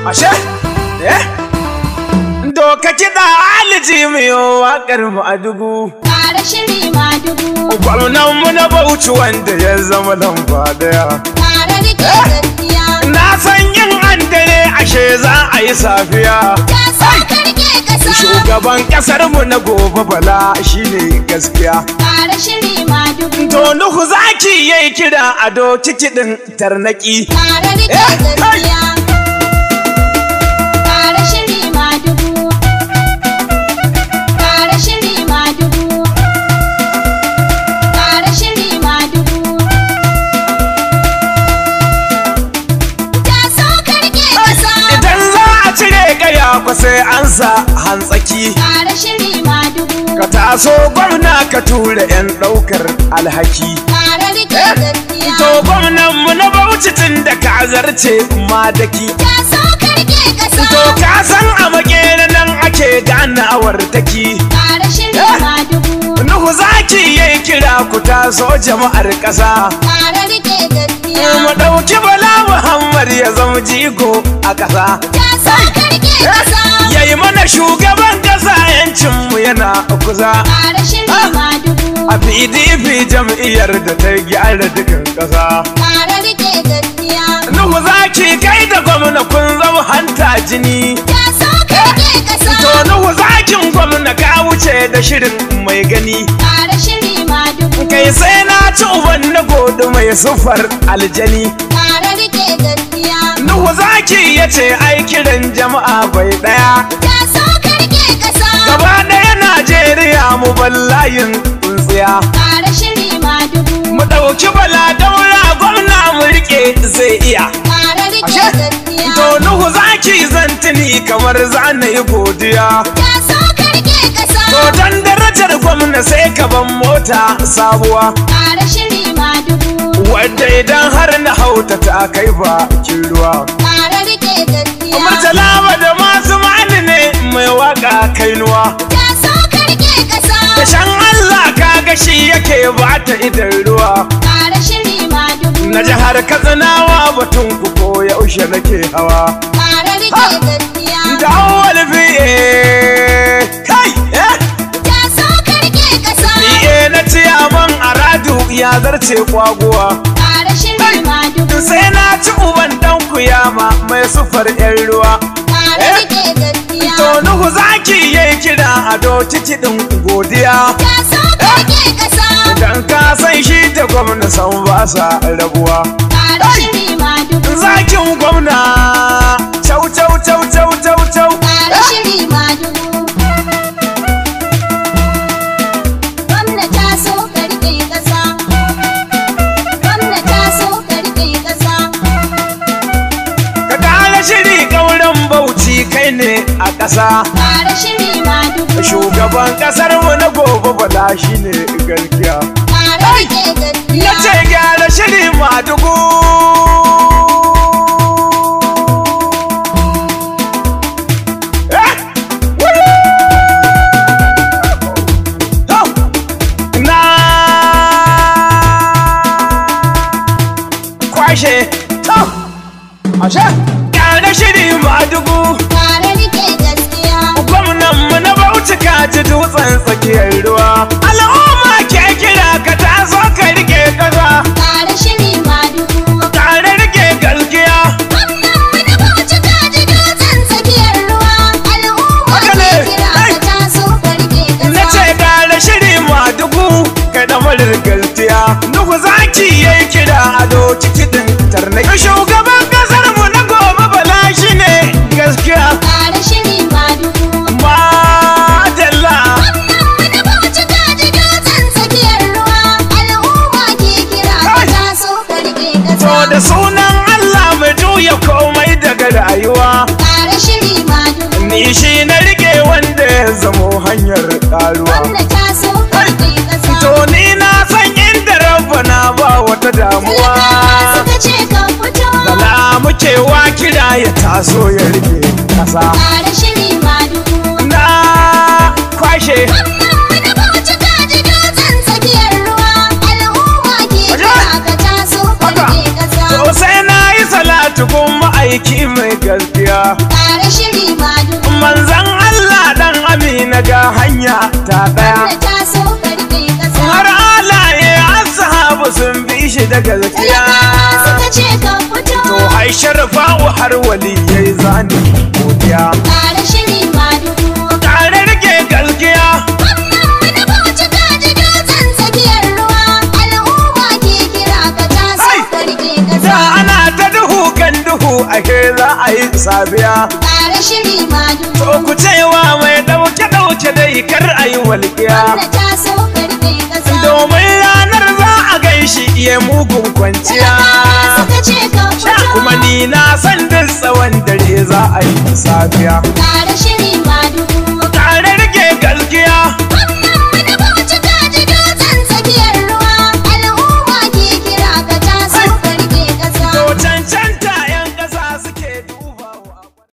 Ashe? Eh? Doka kiɗa aliji miyo waƙar mu a dubu. Ƙara shiri ma dubu. Gwamnan mu na Bauchi wanda ya zama lamba daya. Ƙara rike gaskiya. Na san yin an dare ashe za a yi safiya. Ta so ka rike ƙasa. Shugaban ƙasar mu na gobe Bala shine gaskiya. Ƙara shiri ma dubu. To Nuhu zaki yayi kira a doki kiɗin tarnaki. Ƙara rike gaskiya. Ƙara shiri ma dubu. Ƙara shiri ma dubu. Ƙara shiri ma dubu. Ta so ka rike ƙasa. Idan za a cire kaya kwa sai an sa hantsaki. Ƙara shiri ma dubu. Ka taso gwamna ka tura 'yan ɗaukar alhaki. Ƙara rike gaskiya. To gwamnan mu na Bauchi tun da ka zarce madaki. Ta so ka rike ƙasa. To ka san a makera nan ake ganawar taki. Ƙara shiri ma dubu. Nuhu zaki yayi kira ku taso jama'ar ƙasa. Ƙara rike gaskiya. Mu ɗauki Bala Muhammad ya zama jigo a ƙasa. Ta so ka rike ƙasa. Yayi mana shugaban ƙasa 'yancinmu yana kusa. Ƙara shiri ma dubu. A PDP jam'iyyar da ta gyara dukan ƙasa. Ƙara rike gaskiya. Nuhu zaki kai da gwamna kun zama hanta jini. Ta so ka rike ƙasa. To Nuhu zakin gwamna ka wuce da shirin mai gani. Ƙara shiri ma dubu. Kai sai na ci uban na godu mai sufar aljani. Ƙara rike gaskiya. Nuhu zaki ya ce ai kiran jama'a bai ɗaya. Ta so ka rike ƙasa. Gaba ɗaya Najeriya mu ballayin tsuntsiya. Ƙara shiri ma dubu. Mu ɗauki Bala Daura gwamna mu riƙe zai iya. Ƙara rike Ashe? gaskiya. To Nuhu zaki zantuni kamar zana yi godiya. Ta so ka rike ƙasa. To dan darajar gwamna sai ka ban mota sabuwa. Ƙara shiri ma dubu. Wadda idan har na hauta ta kai bakin ruwa. Ƙara rike gaskiya. Murtala da masu mani ne mai waka kainuwa. Ta so ka rike ƙasa. Da shan Allah kaga shi yake bata idan ruwa. Ƙara shiri ma dubu. Na jihar Katsinawa batun ku ko yaushe nake hawa. Ƙara rike gaskiya. Da awwal BA kai eh Ta so ka rike ƙasa. BA na ciyaman aradu ya zarce kwaguwa. Ƙara shiri ma dubu. Sai na ci uban dan kuyama mai sufar yan ruwa. Ƙara rike gaskiya. To Nuhu zaki yayi kira a doki kiɗin godiya. Ta so ka rike ƙasa. Dan ka san shi da gwamna san ba sa rabuwa. Ƙara shiri ma dubu. Zakin gwamna chau chau chau chau chau chau. Ƙara shiri ma dubu. Gwamna ta so ka rike ƙasa. Gwamna ta so ka rike ƙasa. Ka ƙara shiri ƙauren Bauchi kai ne a ƙasa. Ƙara shiri ma dubu. Shugaban ƙasar mu na gobe Bala shine gaskiya. Ƙara rike gaskiya. Na ce gyara shiri madugu. Eh! Wuri! To! Na kwashe. To! Ashe! Gyara shiri madugu. Ƙara rike gaskiya. Gwamnan mu na Bauchi ka ci dutsen tsakiyar ruwa. Al'umma ke kira ka taso ka rike ƙasa. Ƙara shiri ma dubu. Tare rike gaskiya. Gwamnan mu na Bauchi ka ji dutsen tsakiyar ruwa. Al'umma Haka ke ne. kira Ai. ka taso ka rike Na ƙasa. ce gara shiri madugu kai da marar gaskiya. Nuhu zaki yayi kira a doki kiɗin tarnaki. Shugaban ƙasar mu na gobe Bala shi ne gaskiya. Ƙara shiri ma dubu. Madalla. Gwamnan mu na Bauchi ka ji dutsen tsakiyar ruwa. Al'umma ke kira ka Ai. taso ka rike To ƙasa. da sunan Allah mai juya komai daga rayuwa. Ƙara shiri ma dubu. Ni shi na rike wanda ya zamo hanyar karuwa. Gwamna taso ka rike ƙasa. To ni na san inda rabbana ba wata damuwa. Talakawa suka ce ka fito. Bala muke wa kira ya taso ya rike kasa. Ƙara shiri ma dubu. Na kwashe. Gwamnan mu na Bauchi ka ji dutsen tsakiyar ruwa. Al'umma ke kira ka taso ka Haka. rike ƙasa. To sai na yi salati salatu gun ma'aiki mai gaskiya. Ƙara shiri madugu. Manzan Allah dan Amina ga hanya ta daya. Gwamna taso ka riƙe ƙasa. Har alaye ashabu sun bi shi da gaskiya. Talakawa suka ce ka fito. To ai sharfa'u har waliyai zani godiya. Ƙara shiri madugu. Tare rike gaskiya. Gwamnan mu na Bauchi ka ji dutsen tsakiyar ruwa. Al'umma ke kira ka taso Ai! ka riƙe Da ƙasa. ana ta duhu kan duhu ake za a yi safiya. Ƙara shiri madugu. To ku cewa mai ɗauke ɗauke dai kar a yi walƙiya. Gwamna taso ka riƙe ƙasa. Domin ranar za a gan shi iya mugun kwanciya. Talakawa suka ce ka Sha fito. kuma ni na san duk tsawon dare za a yi safiya. Ƙara shiri madugu. Tare rike gaskiya. Gwamnan mu na Bauchi ka ji dutsen tsakiyar ruwa. Al'umma ke kira ka taso ka riƙe ƙasa. To cancanta 'yan ƙasa suke duba.